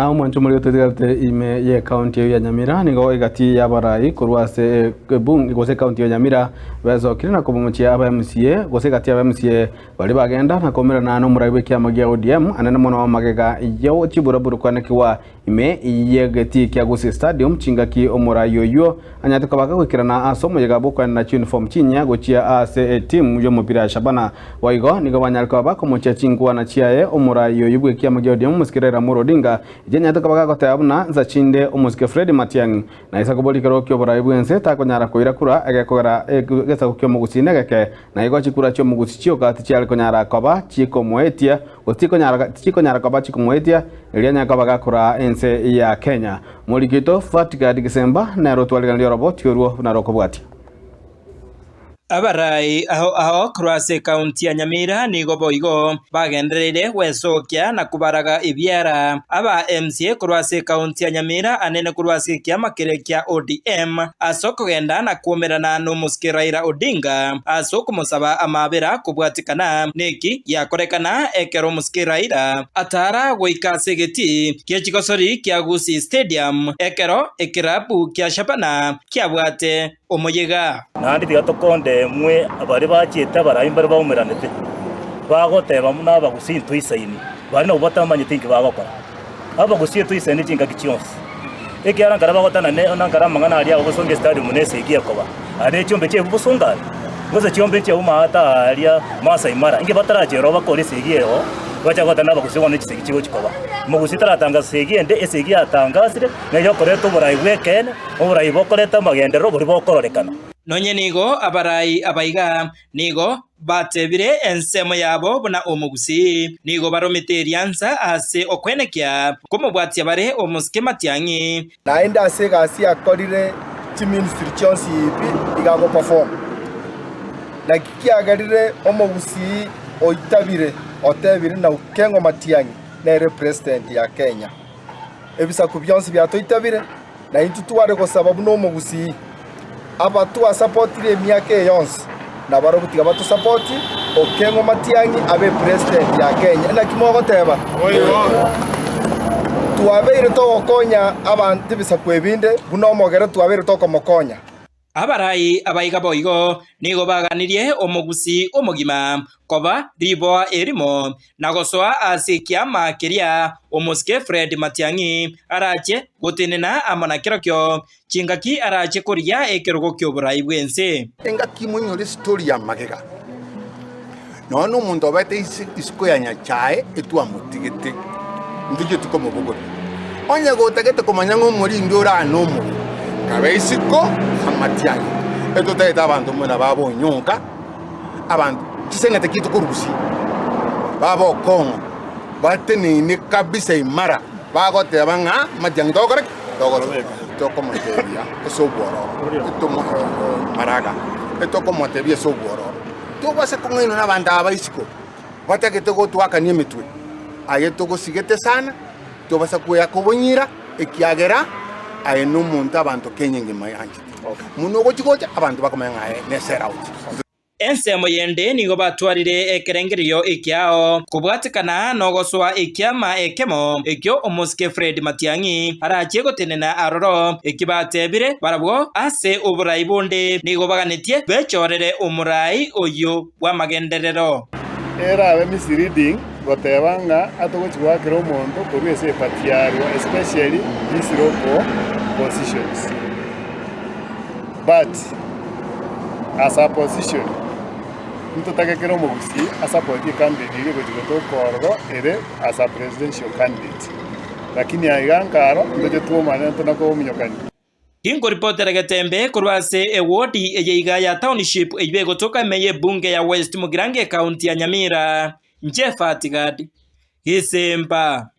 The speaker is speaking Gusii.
Na omwancho omoria ototigarete ime y'ekaunti eyio ya Nyamira nigo egati y'abarai korwa ase ebunge gose ekaunti ya Nyamira besokire na kobomochia aba MCA gose egati y'aba MCA baria bagenda na koumerana nomorai bw'ekiama gia ODM anene mono magega ye chiburaburu kwanekigwa ime y'egetii kia Gusii Stadium chingaki omorai oyio anyarete koba kagoikerana ase omoyega bw'okoenana chiuniform chinyia gochia ase etimu y'omopira ya Shabana. Boigo nigo banyare koba bakomochia chinkwana chiaye omorai oyio bw'ekiama gia ODM omosike Raila Amolo Odinga echio anyarete koba gagoteba buna nsa chinde omosike Fred Matiang'i naisa koboria ekerogo ki'oborai bw'ense takonyara koira kura egekogera egesaku ki'omogusii negeke na igo chikura chi'omogusii chioka tichiare konyara koba chikomoetia gose tichikonyara koba chikomoetia erio anyare koba gakoraa ense ya Kenya. Moriki oito Fatgard Gisemba nere otwariganirie oroboti orwo buna rokobwatia. Abarai ao ao korwa ase ekaunti ya Nyamira nigo boigo bagendereire gwesokia na kobaraga ebiara. Aba MCA korwa ase ekaunti ya Nyamira anene korwa ase ekiama keria kia ODM ase okogenda na kwomerana nomosike Raila Odinga ase okomosaba amabera kobwatikana neki giakorekana ekero omosike Raila atara goika ase egetii gie chigosori kia Gusii Stadium ekero ekerabu kia Shabana kiabwate omoyega. Naende tiga tokondemwe baria bachiete abarai mbare baumeranete, bagoteba buna abagusii ntoisaini, baria nabwo batamanyeti inki bagokora. Abagusii etoisaini chingaki chionsi, ekiagera nkare bagotana ne onye nkare amang'ana aria agobosonga estadium na esegi ekoba, aye ne chiombe chiabu bosongo aria, gose chiombe nchiabu maate aaria Maasai Mara, inki batarache ero bakore esegi ero, bacha gotana abagusii bono ne chisegi chigochi koba. Omogusii taratangasa esegi ende, esegi yatangasire. Neyio okoreta oborai bw'ekeene, oborai bokoreta amagenderero boria bokororekana. Nonye nigo abarai abaiga nigo batebire ensemo yabo buna omogusii, nigo baromete eriansa ase okwenekia komobwatia bare omosike matiang'i. Naende ase egasi akorire chiministry chionsi pi iga agoperform. Naki kiagerire omogusii oitabire otebire na Okengo Matiang'i nere president ya Kenya. Ebisaku bionsi biatoitabire, na intwe tware gosaba buna omogusii. Aba twasapotire emiaka eye yonsi, nabarobwo tiga batosapoti, Okeng'o Matiang'i abe president ya Kenya. Naki mogoteba? Twabeire togokonya abanto ebisaku ebinde buna omogere twabeire tokomokonya. Abarai abaiga boigo nigo baganirie omogusii omogima koba riboa erimo, na gosoa ase ekiama keria omosike Fred Matiang'i arache gotenena amo na kerokio chingaki arache korigia ekerogo ki'oborai bw'ense. Engaki moinyore esitori ya magega, nonya nomonto obete isiko ya Nyachae etwamotigete, ntocheti komobogoria. Onye gotagete komanya ng'a omorindi ore aa nomobe, kabe isiko amatiang'i. Etotagete abanto buna babonyonka, abanto chiseng'ete chiaito korwa gusii, babokong'o, bateneine kabisa imara, bagoteba ng'a amatiang'i togokora ki? Togosaba. Tokomotebia ase obwororo, etomo maraga, etokomotebia ase obwororo. Tobasa kong'ainwa nabanto aba isiko, batagete gotwakania emetwe. Aye togosigete sana, tobasa kweaka obonyira, ekiagera aye nomonto abanto Kenya engima yanchete. Buna ogochi gocha, abanto bakomanya ng'a aye ne sell out. Ensemo yende nigo batwarire ekerengererio ekiao kobwatekana nogosoa ekiama ekemo ekio omosike Fred Matiang'i arachie gotenena aroro. Eki batebire barabwo ase oborai bonde nigo baganetie bechorere omorai oyio bw'amagenderero. Erabe misleading goteba ng'a atogochi goakera omonto korwa ase eparty yarwa especially these local positions but as a position ntotake kera omogusii asupportie ecandidate eria egochi gotoka ororo ere as a presidential candidate lakini aiga nkaro ntoche twomane ntona kominyokania. Tinkoripotera getembe korwa ase ewodi eye iga ya Township eyio egotoka ime y'ebunge ya West Mugirango ekaunti ya Nyamira. Inche Fatigad Gisimba.